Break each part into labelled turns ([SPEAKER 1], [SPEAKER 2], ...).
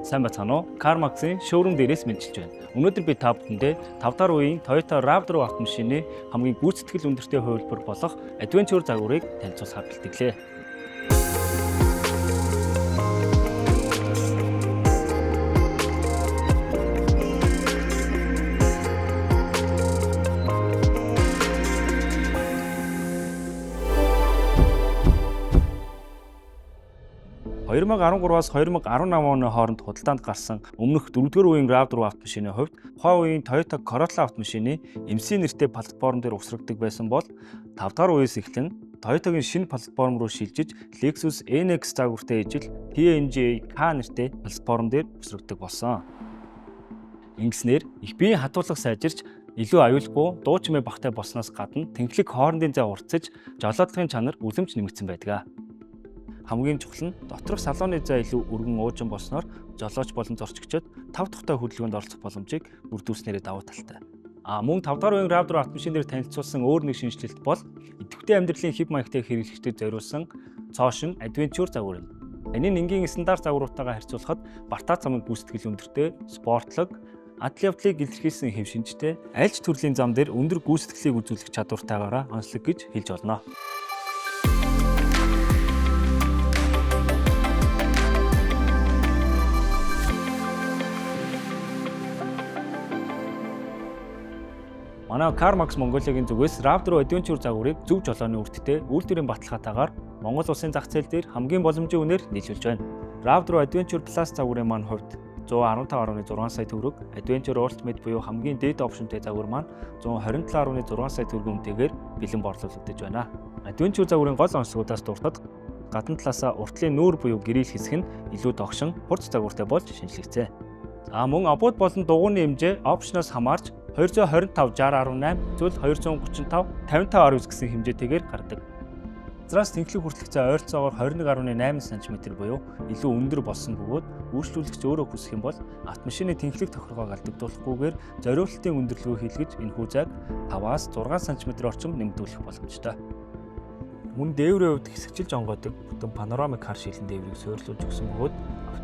[SPEAKER 1] Сайн байцгаана уу? CarMax-ын шоурум дээрээс мэндчилж байна. Өнөөдөр би та бүхэндээ 5 дахь үеийн Toyota RAV4 автомашины хамгийн гүйцэтгэл өндөртэй хувилбар болох Adventure загварыг танилцуулахаар бэлтгэлээ. ...2013-аас 2018 оны хооронд худалдаанд гарсан өмнөх 4-р үеийн RAV4 автомашины хувьд тухайн үеийн Toyota Corolla автомашины MC нэртэй платформ дээр усрагддаг байсан бол 5-р үеэс эхлэн Toyota-гийн шинэ платформ руу шилжиж Lexus NX загвартай ижил TNGA K нэртэй платформ дээр усрагддаг болсон. Ингэснээр их биеийн хатуулах сайжирч илүү аюулгүй дуу чимээ багтай болсноос гадна тэнхлэг хоорондын зай уртсаж жолоодлогын чанар үлэмж нэмэгдсэн байдаг. Хамгийн чухал нь доторх салоны зай илүү өргөн уужин болсноор жолооч болон зорчигчид тав тухтай хөдөлгөөнд оролцох боломжийг бүрдүүлснээрээ давуу талтай. А мөн 5 дахь үеийн RAV4 автомашин дээр танилцуулсан өөр нэг шинэчлэлт бол идэвхтэй амьдралын хэв маягтай хэрэглэгчдэд зориулсан Цоошин Adventure загвар юм. Энэ нь энгийн стандарт загваруудтайгаа харьцуулахад бартаа замын гүйцэтгэл өндөртэй, спортлог, адал явдлыг илэрхийлсэн хэв шинжтэй, аль ч төрлийн зам дээр өндөр гүйцэтгэлийг үзүүлэх чадвартайгаараа онцлог гэж хэлж болно. Манай CarMax Mongolia-гийн зүгээс RAV4 Adventure загварыг зөв жолооны үрдтэй үйлдвэрийн баталгаатайгаар Монгол улсын зах зээл дээр хамгийн боломжийн үнээр нийлүүлж байна. RAV4 Adventure Plus загварын маань хувьд 115.6 сая төгрөг, Adventure Ultimate буюу хамгийн дээд опшнтэй загвар маань 127.6 сая төгрөгийн үнэтэйгээр бэлэн борлуулагдаж байна. Adventure загварын гол онцлогудаас дуртад гадна талаасаа уртлын нүүр буюу гэрэл хэсэг нь илүү догшин, хурц загвартай болж шинжлэгдсэн. За мөн обод болон дугуйны хэмжээ опшноос хамаарч 225 60.8 эсвэл 235 55.9 гэсэн хэмжээтэйгээр гардаг. Газраас тэнхлэг хүртэлх зай ойролцоогоор 21.8 см буюу илүү өндөр болсон бөгөөд үйлчлүүлэгч өөрөө хүсэх юм бол автомашины тэнхлэг тохиргоог алдагдуулахгүйгээр зориултын өндөрлөгөө хийлгэж энэхүү зайг 5-аас 6 см орчим нэмэгдүүлэх боломжтой. Мөн дээврийн хувьд хэсэгчилж онгойдог бүтэн панорамик хар шилэн дээврийг суйрлуулж өгсөн бөгөөд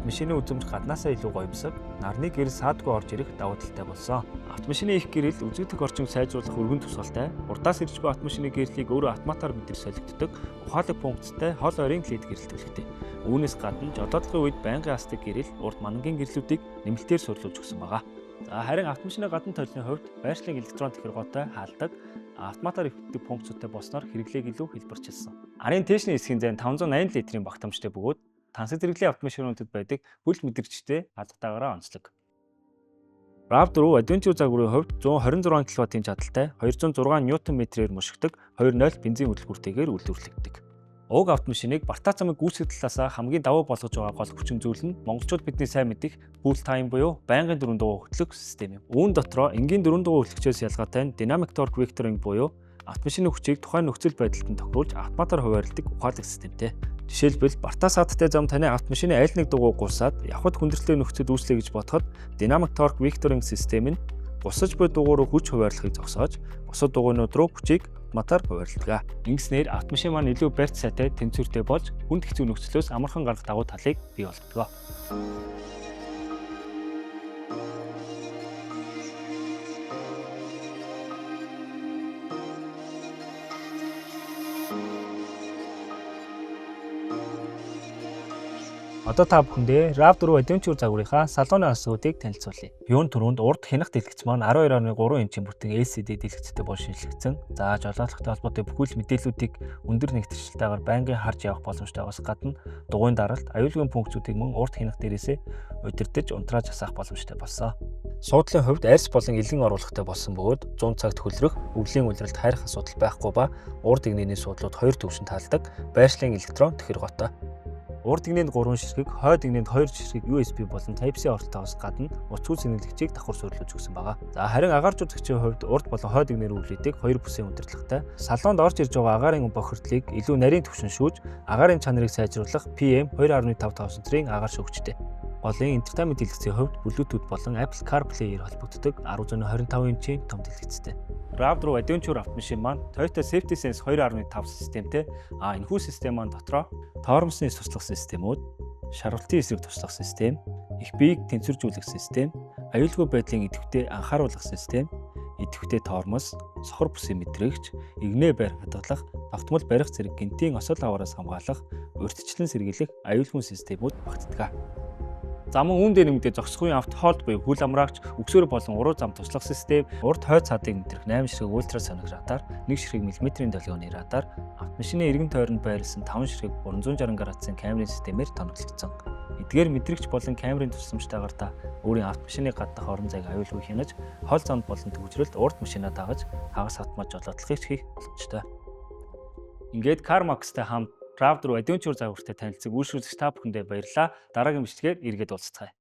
[SPEAKER 1] автомашины үзэмж гаднаасаа илүү гоёмсог, нарны гэрэл саадгүй орж ирэх давуу талтай болсон. Автомашины их гэрэл үзэгдэх орчинг сайжруулах өргөн тусгалтай, урдаас ирж буй автомашины гэрлийг өөрөө автоматар мэдэрч солигддог ухаалаг функцтэй хол ойрын LED гэрэл төлөгтэй. Үүнээс гадна жолоодлогын үед байнгын хасдаг гэрэл, урд манангийн гэрлүүдийг нэмэлтээр суйрлуулж өгсөн байгаа. За харин автомашины гадна толны хувьд байршлын электрон тохиргоотой хаалдаг, автоматар эвддэг функцүүдтэй болсноор хэрэглээг илүү хэлбэрчилсэн. Арын тэшний хэсгийн зай нь 580 литрийн багтаамжтай бөгөөд тансаг зэрэглэлийн автомашинуудад байдаг бүл мэдрэгчтэй хаалгатаагаараа онцлог. RAV4 Adventure загварын хувьд 126 кВт-ийн чадалтай 206 Нм-ээр мушигдаг 2.0 бензин хөдөлгүүртэйгээр үйлдвэрлэгддэг. Уг автомашиныг бартаа замыг гүйцэтгэх талаасаа хамгийн давуу болгож байгаа гол хүчин зүйл нь монголчууд бидний сайн мэдих full time буюу байнгын дөрвөн дугуй хөтлөх систем юм. Үүн дотроо энгийн дөрвөн дугуй хөтлөгчөөс ялгаатай нь dynamic torque vectoring буюу автомашины хүчийг тухайн нөхцөл байдалд нь тохируулж автоматар хуваарлдаг ухаалаг системтэй. Жишээлбэл, бартаа саадтай зам таны автомашины аль нэг дугуй гусаад явхад хүндрэлтэй нөхцөл үүслэе гэж бодоход dynamic torque vectoring систем нь гусаж буй дугуй руу хүч хуваарлахыг зогсоож бусад дугуйнууд руу хүчийг автоматар хуваарлдаг. Ингэснээр автомашин маань илүү барьц сайтай, тэнцвэртэй болж хүнд хэцүү нөхцлөөс амархан гарах давуу талыг бий болгодог. Одоо та бүхэндээ RAV4 Adventure загварынхаа салоны онцлогуудыг танилцуулъя. Юун түрүүнд урд хянах дэлгэц маань 12.3 инчийн бүтэн LCD дэлгэцтэй бол шинжлэгдсэн. За жолоодлоготой холбоотой бүхэл мэдээллүүдийг өндөр нэгтэршилтэйгээр байнгын харж явах боломжтойгоос гадна дугуйн даралт, аюулгүй функцүүдийг мөн урд хянах дээрээсээ удирдах, унтрааж асаах боломжтой болсон. Суудлын хувьд арьс болон элгэн оруулахтай болсон бөгөөд 100 цагт хөлрөх, өвлийн улиралд хайрах асуудал байхгүй ба урд эгнээний суудлууд хоёр төвшөнд таалдаг байршлын электрон тохиргоотой. Урд эгнээнд 3 ширхэг, хойд эгнээнд 2 ширхэг USB болон Type-C оролтоос гадна утасгүй цэнэглэгчийг давхар суйрлуулж өгсөн байгаа. За харин агаар үзэгчийн хувьд урд болон хойд эгнээр өвлөдөг хоёр бүсийн удирдлагатай. Салонд орж ирж байгаа агаарын бохирдлыг илүү нарийн түвшин шүүж, агаарын чанарыг сайжруулах PM 2.5 тавсанцрын агаар шүүгчтэй. Голын entertainment дэлгэцийн хувьд Bluetooth болон Apple CarPlay-ээр холбогддог 10.25 инчийн том дэлгэцтэй. RAV4 Adventure автомашин маань Toyota Safety Sense 2.5 системтэй. А энэхүү систем маань дотроо тормосны туслах системүүд, шарвалтын эсрэг туслах систем, Их биеийг тэнцвэржүүлэх систем, аюулгүй байдлын идэвхтэй анхааруулах систем, идэвхтэй тормоз, сохор бүсийн мэдрэгч, игнэ байр хадгалах, тогтмол барих зэрэг гэнтийн осол аваараас хамгаалах, урьдчилан сэргийлэх аюулгүй системүүд багтдаг. За мөн үүн дээр нэмэгдээ зогсохгүй авто hold буюу хөл амраагч, үгсээр болон уруу зам туслах систем, урд хойд цаадыг мэдрэх 8 ширхэг ультрасоник радар, 1 ширхэг миллиметрийн долгионы радар, автомашины эргэн тойронд байрласан 5 ширхэг 360 градусын камерын системээр тоноглогдсон. Эдгээр мэдрэгч болон камерын тусламжтайгаар та өөрийн автомашины гаднах орон зайг аюулгүй хянаж, хол замд болон түгжрэлд урд машинаа дагаж хагас автомат жолоодлохыг хийх боломжтой. Ингээд CarMax-тай хамт RAV4 Adventure загвартай танилцсан үйлчлүүлэгч та бүхэндээ баярлалаа. Дараагийн бичлэгээр эргээд уулзацгаая.